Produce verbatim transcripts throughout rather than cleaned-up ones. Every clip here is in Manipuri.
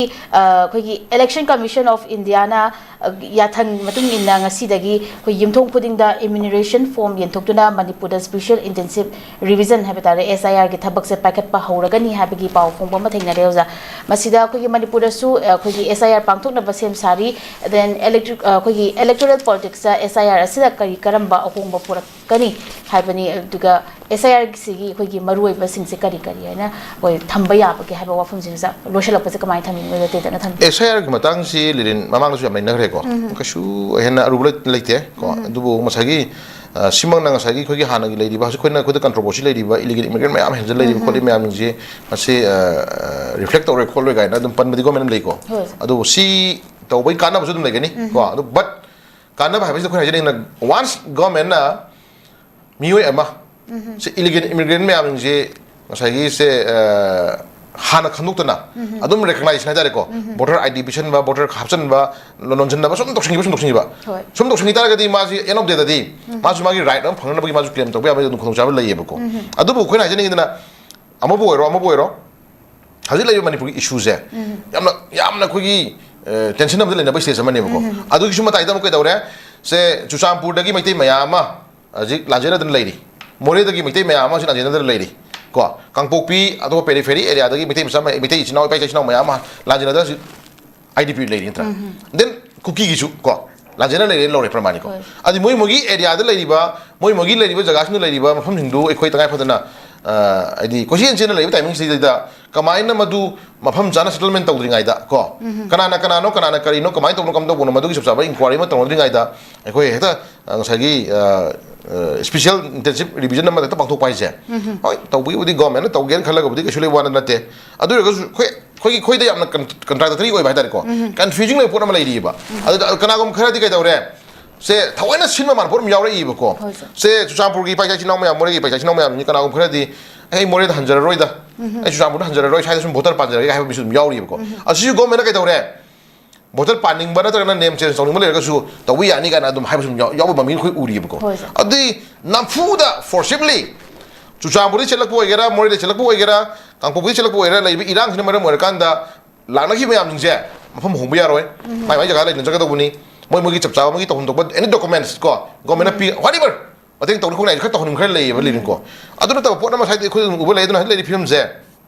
ꯑ, ꯑꯩꯈꯣꯏꯒꯤ Election Commission of Indiaꯅ, ꯑ, ꯌꯥꯊꯪ ꯃꯇꯨꯡ ꯏꯟꯅ ꯉꯁꯤꯗꯒꯤ ꯑꯩꯈꯣꯏ ꯌꯨꯝꯊꯣꯡ ꯈꯨꯗꯤꯡꯗ enumeration form ꯌꯦꯟꯊꯣꯛꯇꯨꯅ ꯃꯅꯤꯄꯨꯔꯗ special intensive revision ꯍꯥꯏꯕ ꯇꯥꯔꯦ, S I R ꯒꯤ ꯊꯕꯛꯁꯦ ꯄꯥꯏꯈꯠꯄ ꯍꯧꯔꯒꯅꯤ ꯍꯥꯏꯕꯒꯤ ꯄꯥꯎ ꯐꯣꯡꯕ ꯑꯃ ꯊꯦꯡꯅꯔꯦ ꯑꯣꯖꯥ꯫ ꯃꯁꯤꯗ ꯑꯩꯈꯣꯏꯒꯤ ꯃꯅꯤꯄꯨꯔꯗꯁꯨ, ꯑ, ꯑꯩꯈꯣꯏꯒꯤ S I R ꯄꯥꯡꯊꯣꯛꯅꯕ ꯁꯦꯝ ꯁꯥꯔꯤ꯫ Then electric, ꯑ, ꯑꯩꯈꯣꯏꯒꯤ electoral politicsꯇ S I R ꯑꯁꯤꯗ ꯀꯔꯤ ꯀꯔꯝꯕ ꯑꯍꯣꯡꯕ ꯄꯨꯔꯛꯀꯅꯤ ꯍꯥꯏꯕꯅꯤ, ꯑꯗꯨꯒ S I R ꯁꯤꯒꯤ ꯑꯩꯈꯣꯏꯒꯤ ꯃꯔꯨꯑꯣꯏꯕꯁꯤꯡꯁꯦ ꯀꯔꯤ ꯀꯔꯤ ꯍꯥꯏꯅ ꯑꯩꯈꯣꯏ ꯊꯝꯕ ꯌꯥꯕꯒꯦ ꯍꯥꯏꯕ ꯋꯥꯐꯝꯁꯤꯡꯁꯦ ꯂꯣꯏꯁꯤꯜꯂꯛꯄꯁꯦ ꯀꯃꯥꯏꯅ ꯊꯝꯕꯤꯅꯤ? ꯃꯣꯏꯗ ꯇꯦꯟꯇꯛꯅ ꯊꯝꯕꯤꯌꯨ꯫ S I R ꯒꯤ ꯃꯇꯥꯡꯁꯤ ꯂꯤꯂꯤꯟ ꯃꯃꯥꯡꯗꯁꯨ ꯌꯥꯝ ꯅꯩꯅꯈ꯭ꯔꯦꯀꯣ꯫ ꯎꯝ꯫ ꯀꯩꯁꯨ ꯍꯦꯟꯅ ꯑꯔꯨꯕ ꯂꯩ-, ꯂꯩꯇꯦ ꯀꯣ꯫ ꯎꯝ꯫ ꯑꯗꯨꯕꯨ ꯉꯁꯥꯏꯒꯤ, ꯑ, ꯁꯤꯃꯛꯅ ꯉꯁꯥꯏꯒꯤ ꯑꯩꯈꯣꯏꯒꯤ ꯍꯥꯟꯅꯒꯤ ꯂꯩꯔꯤꯕ, ꯍꯧꯖꯤꯛ ꯑꯩꯈꯣꯏꯅ, ꯑꯩꯈꯣꯏꯗ controversy ꯂꯩꯔꯤꯕ illegal immigrant ꯃꯌꯥꯝ ꯍꯦꯟꯖꯤꯜ ꯂꯩꯔꯤꯕ ꯎꯝ꯫ ꯈꯣꯠꯂꯤꯕ ꯃꯌꯥꯝꯁꯤꯡꯁꯦ ꯃꯁꯤ, ꯑ, ꯑ, reflect ꯇꯧꯔꯣꯏ ꯈꯣꯠꯂꯣꯏ ꯀꯥꯏꯅ ꯑꯗꯨꯝ ꯄꯟꯕꯗꯤ government ꯑꯃ ꯂꯩꯀꯣ꯫ ꯍꯣꯏ꯫ ꯑꯗꯨꯕꯨ ꯁꯤ ꯇꯧꯕꯒꯤ ꯀꯥꯟꯅꯕꯁꯨ ꯑꯗꯨꯝ ꯂꯩꯒꯅꯤ ꯎꯝ꯫ ꯀꯣ꯫ ꯑꯗꯨ but ꯀꯥꯟꯅꯕ ꯍꯥꯏꯕꯁꯤꯗ ꯑꯩꯈꯣꯏꯅ ꯍꯥꯏꯖꯅꯤꯡꯉꯤꯅ, once governmentꯅ ꯃꯤꯑꯣꯏ ꯑꯃ, ꯎꯝ꯫ ꯁꯤ illegal immigrant ꯃꯌꯥꯝꯁꯦ ꯉꯁꯥꯏꯒꯤ ꯁꯦ, ꯑ, ꯍꯥꯟꯅ ꯈꯪꯗꯣꯛꯇꯅ ꯎꯝ꯫ ꯑꯗꯨꯝ recognize ꯍꯥꯏꯇꯥꯔꯦꯀꯣ, ꯎꯝ꯫ Voter I D ꯄꯤꯁꯟꯕ, voter ꯍꯥꯞꯆꯟꯕ, ꯂꯣꯟꯁꯤꯟꯅꯕ ꯁꯨꯝ ꯇꯧꯁꯤꯟꯈꯤꯕ, ꯁꯨꯝ ꯇꯧꯁꯤꯟꯈꯤꯕ꯫ ꯍꯣꯏ꯫ ꯁꯨꯝ ꯇꯧꯁꯤꯟꯈꯤ ꯇꯥꯔꯒꯗꯤ ꯃꯥꯁꯤ end of dayꯗꯗꯤ ꯎꯝ꯫ ꯃꯥꯁꯨ ꯃꯥꯒꯤ right ꯑꯃ ꯐꯪꯅꯅꯕꯒꯤ ꯃꯥꯁꯨ claim ꯇꯧꯕ ꯌꯥꯕꯒꯤ ꯑꯗꯨꯝ ꯈꯨꯗꯣꯡꯆꯥꯕ ꯂꯩꯌꯦꯕꯀꯣ꯫ ꯎꯝ꯫ ꯑꯗꯨꯕꯨ ꯑꯩꯈꯣꯏꯅ ꯍꯥꯏꯖꯅꯤꯡꯉꯤꯗꯅ, ꯑꯃꯕꯨ ꯑꯣꯏꯔꯣ, ꯑꯃꯕꯨ ꯑꯣꯏꯔꯣ, ꯍꯧꯖꯤꯛ ꯂꯩꯔꯤꯕ ꯃꯅꯤꯄꯨꯔꯒꯤ issueꯁꯦ ꯎꯝ꯫ ꯌꯥꯝꯅ, ꯌꯥꯝꯅ ꯑꯩꯈꯣꯏꯒꯤ, ꯑ, tension ꯑꯃꯗ ꯂꯩꯅꯕ stage ꯑꯃꯅꯦꯕꯀꯣ꯫ ꯎꯝ꯫ ꯑꯗꯨꯒꯤꯁꯨ ꯃꯇꯥꯏꯗ ꯑꯃꯨꯛ ꯀꯩꯗꯧꯔꯦ? ꯁꯦ ꯆꯨꯔꯆꯥꯟꯄꯨꯔꯗꯒꯤ ꯃꯩꯇꯩ ꯃꯌꯥꯝ ꯑꯃ ꯍꯧꯖꯤꯛ ꯂꯥꯟꯖꯦꯟꯅꯗꯨꯅ ꯂꯩꯔꯤ꯫ ꯃꯣꯔꯦꯗꯒꯤ ꯃꯩꯇꯩ ꯃꯌꯥꯝ ꯑꯃꯁꯨ ꯂꯥꯟꯖꯦꯟꯅꯗꯨꯅ ꯂꯩꯔꯤ꯫ ꯀꯣ, ꯀꯥꯡꯄꯣꯛꯄꯤ, ꯑꯇꯣꯞꯄ periphery areaꯗꯒꯤ ꯃꯩꯇꯩ ꯃꯆꯥ, ꯃꯩꯇꯩ ꯏꯆꯤꯟ ꯏꯅꯥꯎ, ꯏꯄꯥ ꯏꯆꯥ ꯏꯆꯤꯟ ꯏꯅꯥꯎ ꯃꯌꯥꯝ ꯑꯃ ꯂꯥꯟꯖꯦꯟꯅꯗꯨꯅ ꯍꯧꯖꯤꯛ I D P ꯂꯩꯔꯤ ꯅꯠꯇ꯭ꯔꯥ? ꯎꯝ꯫ Then ꯀꯨꯀꯤꯒꯤꯁꯨ ꯀꯣ, ꯂꯥꯟꯖꯦꯟꯅ ꯂꯩꯔꯦ ꯂꯧꯔꯦ ꯄ꯭ꯔꯃꯥꯅꯤꯀꯣ꯫ ꯍꯣꯏ꯫ ꯑꯗꯨꯗꯤ ꯃꯣꯏ ꯃꯣꯏꯒꯤ areaꯗ ꯂꯩꯔꯤꯕ, ꯃꯣꯏ ꯃꯣꯏꯒꯤ ꯂꯩꯔꯤꯕ ꯖꯒꯥꯁꯤꯡꯗ ꯂꯩꯔꯤꯕ ꯃꯐꯝꯁꯤꯡꯗꯨ ꯑꯩꯈꯣꯏ ꯇꯉꯥꯏ ꯐꯗꯅ, ꯑ, ꯍꯥꯏꯗꯤ ꯀꯣꯏꯆꯦꯟ ꯆꯦꯟꯅ ꯂꯩꯕ timingꯁꯤꯗꯩꯗ ꯀꯃꯥꯏꯅ ꯃꯗꯨ ꯃꯐꯝ ꯆꯥꯅ settlement ꯇꯧꯗ꯭ꯔꯤꯉꯩꯗ ꯀꯣ, ꯎꯝ꯫ ꯀꯅꯥꯅ ꯀꯅꯥꯅꯣ, ꯀꯅꯥꯅ ꯀꯔꯤꯅꯣ, ꯀꯃꯥꯏꯅ ꯇꯧꯕꯅꯣ, ꯀꯝꯗꯧꯕꯅꯣ, ꯃꯗꯨꯒꯤ ꯆꯞ ꯆꯥꯕ inquiry ꯑꯃ ꯇꯧꯅꯗ꯭ꯔꯤꯉꯩꯗ ꯑꯩꯈꯣꯏ ꯍꯦꯛꯇ, ꯑ, ꯉꯁꯥꯏꯒꯤ, ꯑ, ꯑ, special intensive revision ꯑꯃ ꯍꯦꯛꯇ ꯄꯥꯡꯊꯣꯛꯄ ꯍꯥꯏꯁꯦ, ꯎꯝ꯫ ꯍꯣꯏ, ꯇꯧꯕꯒꯤꯕꯨꯗꯤ governmentꯅ ꯇꯧꯒꯦꯅ ꯈꯜꯂꯒꯕꯨꯗꯤ ꯀꯩꯁꯨ ꯂꯩꯕ ꯋꯥꯅ ꯅꯠꯇꯦ꯫ ꯑꯗꯨ ꯑꯣꯏꯔꯒꯁꯨ ꯑꯩꯈꯣꯏ, ꯑꯩꯈꯣꯏꯒꯤ, ꯑꯩꯈꯣꯏꯗ ꯌꯥꯝꯅ con-, contradictory ꯑꯣꯏꯕ ꯍꯥꯏꯇꯥꯔꯦꯀꯣ, ꯎꯝ꯫ Confusing ꯑꯣꯏꯕ ꯄꯣꯠ ꯑꯃ ꯂꯩꯔꯤꯑꯕ꯫ ꯎꯝ꯫ ꯑꯗꯨꯗ ꯀꯅꯥꯒꯨꯝꯕ ꯈꯔꯗꯤ ꯀꯩꯗꯧꯔꯦ? ꯁꯦ ꯊꯑꯣꯏꯅ ꯁꯤꯟꯕ ꯃꯥꯟꯕ ꯄꯣꯠ ꯑꯃ ꯌꯥꯎꯔꯛꯏꯕꯀꯣ꯫ ꯍꯣꯏ, ꯁꯥꯔ꯫ ꯁꯦ ꯆꯨꯔꯆꯥꯟꯄꯨꯔꯒꯤ ꯏꯄꯥ ꯏꯆꯥ ꯏꯆꯤꯟ ꯏꯅꯥꯎ ꯃꯌꯥꯝ, ꯃꯣꯔꯦꯒꯤ ꯏꯄꯥ ꯏꯆꯥ ꯏꯆꯤꯟ ꯏꯅꯥꯎ ꯃꯌꯥꯝꯁꯤꯡꯁꯤ ꯀꯅꯥꯒꯨꯝꯕ ꯈꯔꯗꯤ, "ꯑꯩ ꯃꯣꯔꯦꯗ ꯍꯟꯖꯔꯔꯣꯏꯗ, ꯎꯝ꯫ ꯑꯩ ꯆꯨꯔꯆꯥꯟꯄꯨꯔꯗ ꯍꯟꯖꯔꯔꯣꯏ, ꯁ꯭ꯋꯥꯏꯗ ꯁꯨꯝ voter ꯄꯥꯟꯖꯔꯒꯦ" ꯍꯥꯏꯕ ꯃꯤꯁꯨ ꯑꯗꯨꯝ ꯌꯥꯎꯔꯤꯕꯀꯣ꯫ ꯎꯝ꯫ ꯑꯁꯤꯁꯨ governmentꯅ ꯀꯩꯗꯧꯔꯦ? Voter ꯄꯥꯟꯅꯤꯡꯕ ꯅꯠꯇ꯭ꯔꯒꯅ name change ꯇꯧꯅꯤꯡꯕ ꯂꯩꯔꯒꯁꯨ ꯇꯧꯕ ꯌꯥꯅꯤ ꯀꯥꯏꯅ ꯑꯗꯨꯝ ꯍꯥꯏꯕꯁꯨ ꯑꯗꯨꯝ ꯌꯥꯎ-, ꯌꯥꯎꯕ ꯃꯃꯤ ꯑꯩꯈꯣꯏ ꯎꯔꯤꯕꯀꯣ꯫ ꯍꯣꯏ, ꯁꯥꯔ꯫ ꯑꯗꯨꯗꯤ ꯅꯝꯐꯨꯗ forcibly ꯆꯨꯔꯆꯥꯟꯄꯨꯔꯗꯒꯤ ꯆꯠꯂꯛꯄ ꯑꯣꯏꯒꯦꯔꯥ, ꯃꯣꯔꯦꯗꯒꯤ ꯆꯠꯂꯛꯄ ꯑꯣꯏꯒꯦꯔꯥ, ꯀꯥꯡꯄꯣꯛꯄꯤꯗꯒꯤ ꯆꯠꯂꯛꯄ ꯑꯣꯏꯒꯦꯔꯥ, ꯂꯩꯔꯤꯕ ꯏꯔꯥꯡꯁꯤꯅ ꯃꯔꯝ ꯑꯣꯏꯔꯀꯥꯟꯗ ꯂꯥꯛꯅꯈꯤꯕ ꯃꯌꯥꯝꯁꯤꯡꯁꯦ ꯃꯐꯝ ꯍꯣꯡꯕ ꯌꯥꯔꯣꯏ꯫ ꯃꯥꯏ ꯃꯥꯏ ꯖꯒꯥ ꯂꯩꯅꯖꯒꯗꯧꯕꯅꯤ꯫ ꯃꯣꯏ ꯃꯣꯏꯒꯤ ꯆꯞ ꯆꯥꯕ ꯃꯣꯏꯒꯤ ꯇꯧꯐꯝ ꯊꯣꯛꯄ any documents ꯀꯣ, government ꯅ ꯄꯤ whatever ꯃꯇꯦꯡ ꯇꯧꯅꯤ ꯈꯣꯠꯅꯤ ꯍꯥꯏꯁꯦ ꯈꯔ ꯇꯧꯍꯟꯅꯤꯡꯕ ꯈꯔ ꯂꯩꯌꯦꯕ ꯂꯤꯔꯤꯡꯀꯣ꯫ ꯑꯗꯨ ꯅꯠꯇꯕ ꯄꯣꯠ ꯑꯃ ꯉꯁꯥꯏꯗꯤ ꯑꯩꯈꯣꯏ ꯑꯗꯨꯝ ꯎꯕ ꯂꯩ꯫ ꯑꯗꯨꯅ ꯍꯧꯖꯤꯛ ꯂꯩꯔꯤꯕ ꯐꯤꯕꯝꯁꯦ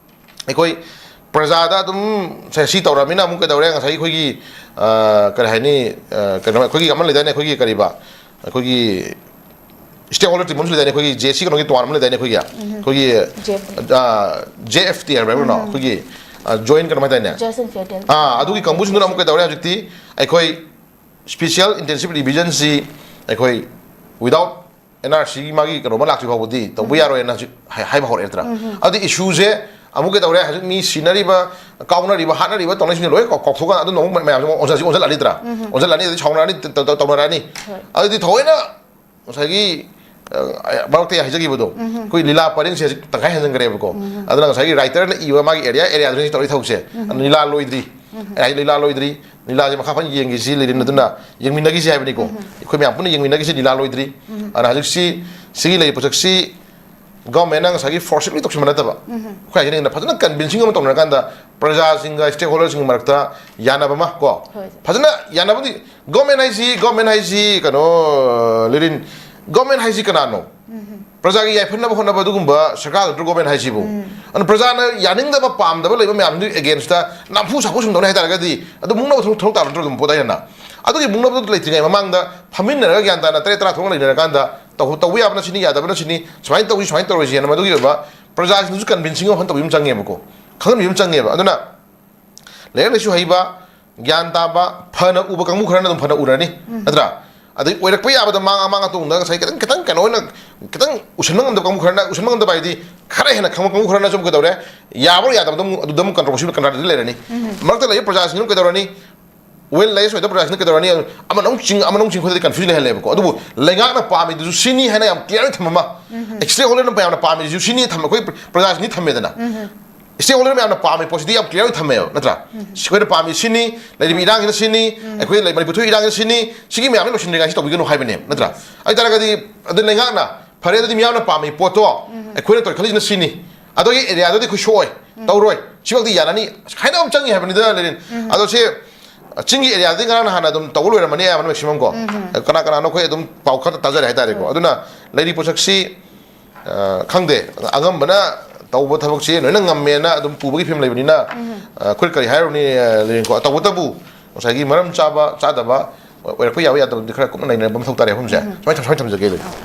ꯑꯩꯈꯣꯏ ꯄ꯭ꯔꯖꯥꯗ ꯑꯗꯨꯝ ꯁꯦ ꯁꯤ ꯇꯧꯔꯃꯤꯅ ꯑꯃꯨꯛ ꯀꯩꯗꯧꯔꯦ? ꯉꯁꯥꯏꯒꯤ ꯑꯩꯈꯣꯏꯒꯤ, ꯑ, ꯀꯔꯤ ꯍꯥꯏꯅꯤ, ꯑ, ꯀꯩꯅꯣ ꯑꯩꯈꯣꯏꯒꯤ ꯑꯃ ꯂꯩꯗꯥꯏꯅꯦ, ꯑꯩꯈꯣꯏꯒꯤ ꯀꯔꯤꯕ, ꯑꯩꯈꯣꯏꯒꯤ stakeholder team ꯑꯃꯁꯨ ꯂꯩꯗꯥꯏꯅꯦ, ꯑꯩꯈꯣꯏꯒꯤ ꯖꯦ ꯁꯤ ꯀꯩꯅꯣꯒꯤ ꯇꯣꯉꯥꯟ ꯑꯃ ꯂꯩꯗꯥꯏꯅꯦ ꯑꯩꯈꯣꯏꯒꯤ, ꯑꯩꯈꯣꯏꯒꯤ, ꯖꯦ ꯑꯦꯐ ꯇꯤ꯫ ꯑ, ꯖꯦ ꯑꯦꯐ ꯇꯤ ꯍꯥꯏꯕ꯭ꯔꯥ ꯀꯩꯅꯣ? ꯑꯩꯈꯣꯏꯒꯤ, ꯑ, joint ꯀꯩꯅꯣ ꯍꯥꯏꯗꯥꯏꯅꯦ? Justice and Fair Deal꯫ ꯑꯥ, ꯑꯗꯨꯒꯤ ꯀꯥꯡꯕꯨꯁꯤꯡꯗꯨꯅ ꯑꯃꯨꯛ ꯀꯩꯗꯧꯔꯦ? ꯍꯧꯖꯤꯛꯇꯤ ꯑꯩꯈꯣꯏ special intensive revision ꯁꯤ ꯑꯩꯈꯣꯏ without N R C ꯒꯤ ꯃꯥꯒꯤ ꯀꯩꯅꯣ ꯑꯃ ꯂꯥꯛꯇ꯭ꯔꯤ ꯐꯥꯎꯕꯗꯤ ꯇꯧꯕ ꯌꯥꯔꯣꯏꯅ ꯍꯧꯖꯤꯛ ꯍꯥꯏ-, ꯍꯥꯏꯕ ꯍꯧꯔꯛꯑꯦ ꯅꯠꯇ꯭ꯔꯥ? ꯑꯗꯨꯗꯤ issue ꯁꯦ ꯑꯃꯨꯛ ꯀꯩꯗꯧꯔꯦ? ꯍꯧꯖꯤꯛ ꯃꯤ ꯁꯤꯅꯔꯤꯕ, ꯀꯥꯎꯅꯔꯤꯕ, ꯍꯥꯠꯅꯔꯤꯕ, ꯇꯧꯅꯔꯤꯁꯤꯡꯁꯦ ꯂꯣꯏ ꯀꯥꯎ-, ꯀꯥꯎꯊꯣꯛꯑꯀꯥꯟꯗ ꯑꯗꯨꯝ ꯑꯃꯨꯛ ꯃꯌꯥꯝꯁꯦ ꯑꯃꯨꯛ ꯑꯣꯟꯁꯤꯜꯂꯛ-, ꯑꯣꯟꯁꯤꯜꯂꯛꯑꯅꯤꯗ꯭ꯔꯥ? ꯑꯣꯟꯁꯤꯜꯂꯛꯑꯅꯤ, ꯑꯗꯩ ꯁꯥꯎꯅꯔꯅꯤ, ꯇ-, ꯇ-, ꯇꯧꯅꯔꯛꯑꯅꯤ꯫ ꯍꯣꯏ꯫ ꯑꯗꯨꯗꯤ ꯊꯑꯣꯏꯅ ꯉꯁꯥꯏꯒꯤ, ꯑ, ꯃꯔꯛꯇ ꯑꯩ ꯍꯥꯏꯖꯈꯤꯕꯗꯣ, ꯑꯩꯈꯣꯏ ꯂꯤꯂꯥ ꯄꯔꯦꯡꯁꯦ ꯍꯧꯖꯤꯛ ꯇꯪꯈꯥꯏ ꯍꯦꯟꯖꯤꯟꯈ꯭ꯔꯦꯕꯀꯣ꯫ ꯑꯗꯨꯅ ꯉꯁꯥꯏꯒꯤ writer ꯅ ꯏꯕ ꯃꯥꯒꯤ area, area ꯗꯨꯅ ꯇꯧꯔꯤ ꯊꯕꯛꯁꯦ꯫ ꯑꯗꯨꯅ ꯂꯤꯂꯥ ꯂꯣꯏꯗ꯭ꯔꯤ꯫ ꯑꯩ ꯍꯥꯏ ꯂꯤꯂꯥ ꯂꯣꯏꯗ꯭ꯔꯤ꯫ ꯂꯤꯂꯥꯁꯦ ꯃꯈꯥ ꯐꯅ ꯌꯦꯡꯈꯤꯁꯤ ꯂꯤꯔꯤꯟ, ꯑꯗꯨꯅ ꯌꯦꯡꯃꯤꯟꯅꯈꯤꯁꯤ ꯍꯥꯏꯕꯅꯤꯀꯣ꯫ ꯑꯩꯈꯣꯏ ꯃꯌꯥꯝ ꯄꯨꯟꯅ ꯌꯦꯡꯃꯤꯟꯅꯈꯤꯁꯤ, ꯂꯤꯂꯥ ꯂꯣꯏꯗ꯭ꯔꯤ꯫ ꯑꯗꯨꯅ ꯍꯧꯖꯤꯛꯁꯤ ꯁꯤꯒꯤ ꯂꯩꯔꯤꯕ ꯄꯣꯠꯁꯛꯁꯤ government ꯅ ꯉꯁꯥꯏꯒꯤ forcefully ꯇꯧꯁꯤꯟꯕ ꯅꯠꯇꯕ, ꯑꯩꯈꯣꯏ ꯍꯥꯏꯖꯅꯤꯡꯉꯤꯅ ꯐꯖꯅ convincing ꯑꯃ ꯇꯧꯅꯔꯀꯥꯟꯗ ꯄ꯭ꯔꯖꯥꯁꯤꯡꯒ stakeholder ꯁꯤꯡꯒꯤ ꯃꯔꯛꯇ ꯌꯥꯅꯕ ꯑꯃ ꯀꯣ, ꯍꯣꯏ꯫ ꯐꯖꯅ ꯌꯥꯅꯕꯗꯤ, government ꯍꯥꯏꯁꯤ, government ꯍꯥꯏꯁꯤ ꯀꯩꯅꯣ, ꯂꯤꯔꯤꯟ, government ꯍꯥꯏꯁꯤ ꯀꯅꯥꯅꯣ? ꯄ꯭ꯔꯖꯥꯒꯤ ꯌꯥꯏꯐꯅꯕ ꯍꯣꯠꯅꯕ ꯑꯗꯨꯒꯨꯝꯕ ꯁꯔꯀꯥꯔ ꯅꯠꯇ꯭ꯔꯣ government ꯍꯥꯏꯁꯤꯕꯨ? ꯑꯗꯨꯅ ꯄ꯭ꯔꯖꯥꯅ ꯌꯥꯅꯤꯡꯗꯕ, ꯄꯥꯝꯗꯕ ꯂꯩꯕ ꯃꯌꯥꯝꯗꯨꯒꯤ against ꯇ ꯅꯝꯐꯨ ꯁꯥꯐꯨ ꯁꯨꯝ ꯇꯧꯅꯤ ꯍꯥꯏꯇꯥꯔꯒꯗꯤ, ꯑꯗꯨ ꯃꯨꯛꯅꯕ ꯊꯕꯛ, ꯊꯕꯛ ꯇꯥꯕ ꯅꯠꯇ꯭ꯔꯣ ꯑꯗꯨꯝ ꯄꯣꯠ ꯍꯥꯏꯅ? ꯑꯗꯨꯒꯤ ꯃꯨꯛꯅꯕꯗꯨ ꯂꯩꯇ꯭ꯔꯤꯉꯩ ꯃꯃꯥꯡꯗ ꯐꯝꯃꯤꯟꯅꯔꯒ ꯒ꯭ꯌꯥꯟ ꯇꯥꯅ ꯇꯔꯦꯠ ꯇꯔꯥ ꯊꯣꯛꯅ ꯂꯩꯅꯔꯀꯥꯟꯗ ꯇꯧ-, ꯇꯧꯕ ꯌꯥꯕꯅ ꯁꯤꯅꯤ, ꯌꯥꯗꯕꯅ ꯁꯤꯅꯤ, ꯁꯨꯃꯥꯏꯅ ꯇꯧꯁꯤ, ꯁꯨꯃꯥꯏꯅ ꯇꯧꯔꯣꯏꯁꯤ ꯍꯥꯏꯅ ꯃꯗꯨꯒꯤ ꯑꯣꯏꯕ ꯄ꯭ꯔꯖꯥꯁꯤꯡꯗꯨꯁꯨ convincing ꯑꯃ ꯐꯖꯅ ꯇꯧꯕꯤꯕ ꯑꯃ ꯆꯪꯉꯦꯕꯀꯣ, ꯈꯪꯍꯟꯕꯤꯕ ꯑꯃ ꯆꯪꯉꯦꯕ꯫ ꯑꯗꯨꯅ ꯂꯥꯏꯔꯤꯛ ꯂꯥꯏꯁꯨ ꯍꯩꯕ, ꯒ꯭ꯌꯥꯟ ꯇꯥꯕ, ꯐꯅ ꯎꯕ ꯀꯥꯡꯕꯨ ꯈꯔꯅ ꯑꯗꯨꯝ ꯐꯅ ꯎꯔꯅꯤ, ꯅꯠꯇ꯭ꯔꯥ? ꯑꯗꯩ ꯑꯣꯏꯔꯛꯄ ꯌꯥꯕꯗ ꯃꯥꯡ ꯑꯃꯥꯡ ꯑꯇꯣꯡꯗ ꯉꯁꯥꯏ ꯈꯤꯇꯪ, ꯈꯤꯇꯪ ꯀꯩꯅꯣ ꯑꯣꯏꯅ, ꯈꯤꯇꯪ ꯎꯁꯟꯕ ꯉꯝꯗꯕ ꯀꯥꯡꯕꯨ ꯈꯔꯅ, ꯎꯁꯟꯕ ꯉꯝꯗꯕ ꯍꯥꯏꯗꯤ ꯈꯔ ꯍꯦꯟꯅ ꯈꯪꯕ ꯀꯥꯡꯕꯨ ꯈꯔꯅ ꯁꯨꯝ ꯀꯩꯗꯧꯔꯦ, ꯌꯥꯕ꯭ꯔꯥ ꯌꯥꯗꯕꯗ ꯑꯃꯨꯛ, ꯑꯗꯨꯗ ꯑꯃꯨꯛ controversy, controversy ꯂꯩꯔꯅꯤ꯫ ꯃꯔꯛꯇ ꯂꯩꯔꯤꯕ ꯄ꯭ꯔꯖꯥꯁꯤꯡꯗꯨꯅ ꯀꯩꯗꯧꯔꯅꯤ? Well ꯂꯩ ꯁꯣꯏꯗ ꯄ꯭ꯔꯖꯥꯁꯤꯡꯅ ꯀꯩꯗꯧꯔꯅꯤ? ꯑꯃꯅ ꯑꯃꯨꯛ ꯆꯤꯡ, ꯑꯃꯅ ꯑꯃꯨꯛ ꯆꯤꯡ, ꯑꯩꯈꯣꯏꯗꯗꯤ confusion ꯂꯩꯍꯜꯂꯦꯕꯀꯣ꯫ ꯑꯗꯨꯕꯨ ꯂꯩꯉꯥꯛꯅ ꯄꯥꯝꯃꯤꯗꯨꯁꯨ ꯁꯤꯅꯤ ꯍꯥꯏꯅ ꯌꯥꯝ clear ꯑꯣꯏꯅ ꯊꯝꯕ ꯑꯃ, stakeholder ꯅ ꯃꯌꯥꯝꯅ ꯄꯥꯝꯃꯤꯗꯨꯁꯨ ꯁꯤꯅꯤ ꯊꯝꯕ, ꯑꯩꯈꯣꯏ ꯄ꯭ꯔꯖꯥꯁꯤꯡꯗꯤ ꯊꯝꯃꯦꯗꯅ꯫ Stakeholder ꯃꯌꯥꯝꯅ ꯄꯥꯝꯃꯤ ꯄꯣꯠꯁꯤꯗꯤ ꯌꯥꯝ clear ꯑꯣꯏꯅ ꯊꯝꯃꯦꯕ, ꯅꯠꯇ꯭ꯔꯥ? ꯑꯩꯈꯣꯏꯅ ꯄꯥꯝꯃꯤ ꯁꯤꯅꯤ, ꯂꯩꯔꯤꯕ ꯏꯔꯥꯡꯁꯤꯅ ꯁꯤꯅꯤ, ꯑꯩꯈꯣꯏ ꯂꯩ-, ꯃꯅꯤꯄꯨꯔ ꯊꯣꯛꯏ ꯏꯔꯥꯡꯁꯤꯅ ꯁꯤꯅꯤ, ꯁꯤꯒꯤ ꯃꯌꯥꯝꯁꯤ ꯂꯣꯏꯁꯤꯟꯗ꯭ꯔꯤꯉꯥꯏꯁꯤ ꯇꯧꯕꯤꯒꯅꯨ ꯍꯥꯏꯕꯅꯦꯕ, ꯅꯠꯇ꯭ꯔꯥ? ꯑꯗꯨ ꯑꯣꯏꯇꯥꯔꯒꯗꯤ ꯑꯗꯨ ꯂꯩꯉꯥꯛꯅ ꯐꯔꯦ, ꯑꯗꯨꯗꯤ ꯃꯤꯌꯥꯝꯅ ꯄꯥꯝꯃꯤ ꯄꯣꯠꯇꯣ ꯑꯩꯈꯣꯏꯅ ꯇꯧꯔꯤ ꯈꯜꯂꯤꯁꯤꯅ ꯁꯤꯅꯤ, ꯑꯗꯨꯒꯤ ꯑꯦꯔꯤꯌꯥꯗꯨꯗꯤ ꯑꯩꯈꯣꯏ ꯁꯣꯛꯑꯣꯏ, ꯇꯧꯔꯣꯏ, ꯁꯤꯐꯥꯎꯗꯤ ꯌꯥꯅꯅꯤ, ꯍꯥꯏꯅꯕ ꯑꯃ ꯆꯪꯉꯤ ꯍꯥꯏꯕꯅꯤꯗ, ꯂꯦꯅꯤꯟ꯫ ꯑꯗꯣ ꯁꯤ ꯆꯤꯡꯒꯤ ꯑꯦꯔꯤꯌꯥꯗꯗꯤ ꯉꯔꯥꯡ ꯅꯍꯥꯟꯅ ꯑꯗꯨꯝ ꯇꯧꯕ ꯂꯣꯏꯔꯝꯃꯅꯤ ꯑꯌꯥꯝꯕꯅ ꯃꯦꯛꯁꯤꯃꯝ ꯀꯣ꯫ ꯀꯅꯥ ꯀꯅꯥꯅꯣ ꯑꯩꯈꯣꯏ ꯑꯗꯨꯝ ꯄꯥꯎ ꯈꯔ ꯇꯥꯖꯔꯦ ꯍꯥꯏꯇꯥꯔꯦꯀꯣ꯫ ꯑꯗꯨꯅ ꯂꯩꯔꯤ ꯄꯣꯠꯁꯛꯁꯤ, ꯑ, ꯈꯪꯗꯦ, ꯑꯉꯝꯕꯅ ꯇꯧꯕ ꯊꯕꯛꯁꯤ ꯂꯣꯏꯅ ꯉꯝꯃꯦꯅ ꯑꯗꯨꯝ ꯄꯨꯕꯒꯤ ꯐꯤꯕꯝ ꯂꯩꯕꯅꯤꯅ, ꯑ, ꯑꯩꯈꯣꯏ ꯀꯔꯤ ꯍꯥꯏꯔꯨꯅꯤ, ꯑ, ꯂꯦꯅꯤꯟꯀꯣ꯫ ꯇꯧꯕꯇꯕꯨ ꯉꯁꯥꯏꯒꯤ ꯃꯔꯝ ꯆꯥꯕ ꯆꯥꯗꯕ ꯑꯣꯏꯔꯛꯄ ꯌꯥꯕ ꯌꯥꯗꯕꯗꯨꯗꯤ ꯈꯔ ꯀꯨꯞꯅ ꯅꯩꯅꯕ ꯃꯊꯧ ꯇꯥꯔꯦ ꯑꯍꯨꯝꯁꯦ꯫ ꯁꯨꯃꯥꯏꯅ ꯊꯝ-, ꯁꯨꯃꯥꯏꯅ ꯊꯝꯖꯒꯦ, ꯂꯦꯅꯤꯟ꯫